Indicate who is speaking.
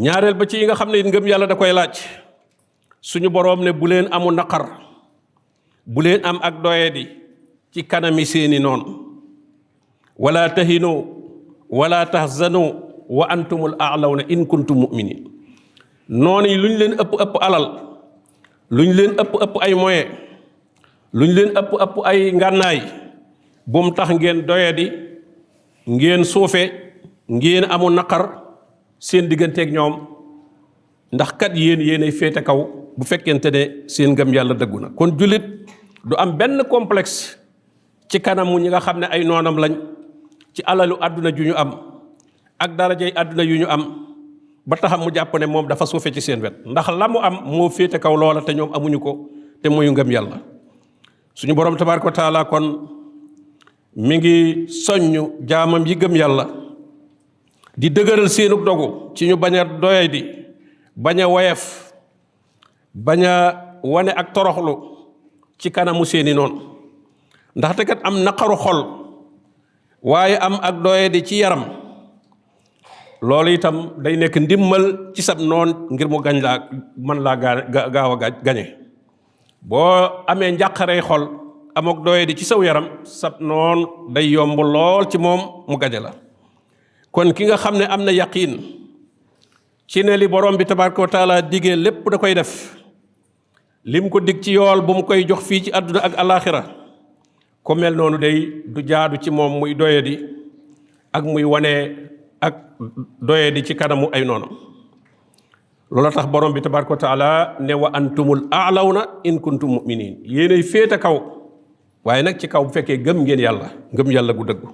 Speaker 1: ñaareel ba ci yi nga xam ne ngëm yàlla da koy laaj suñu boroom ne bu leen amu naqar bu leen am ak doyadi ci kanami seeni noon wala tahinu wala tahzanu wa antumul a'lawna in kuntum mu'minin noonu yi lu ñu leen ëpp alal lu ñu leen ëpp ay moyen lu ñu leen ëpp ay ngànnaay bu mu tax ngeen doyadi ngeen suufe ngeen amu naqar seen digganteeg ñoom ndax kat yéenay féete kaw bu fekkente ne seen ngëm yàlla dëggu na kon jullit du am benn complexe ci kanamu ñi nga xam ne ay noonam lañ ci alalu àdduna ju ñu am ak darajay àdduna yu ñu am ba taxam mu jàpp ne moom dafa suufe ci seen wet ndax la mu am moo féete kaw loola te ñoom amuñu ko te mooy ngëm yàlla suñu borom tabaaraka wa taala kon mi ngi soññ jaamam yi gëm yàlla di dëgëral seenu dogu ci ñu bañ a doyay di bañ a woyef bañ a wane ak toroxlu ci kanamu seeni noonu ndaxte kat am naqaru xol waaye am ak doye di ci yaram loolu itam day nekk ndimmal ci sab noon ngir mu gañ laa mën laa gaaw a gañe boo amee njàqarey xol am ak doye di ci saw yaram sab noon day yomb lool ci moom mu gañe la kon ki nga xam ne am na yaqiin ci ne li borom bi tabaaraka wa taala digee lépp da koy def lim ko dig ci yool bu mu koy jox fii ci àdduna ak alaaxira ko mel noonu day du jaadu ci moom muy doyadi ak muy wane ak doyadi ci kanamu ay noonam loola tax borom bi tabaaraka wa taala ne wa antumul a'lawna in kuntum mu'minin yéenay féete kaw waaye nag ci kaw bu fekkee gëm ngeen yàlla ngëm yàlla gu dëggu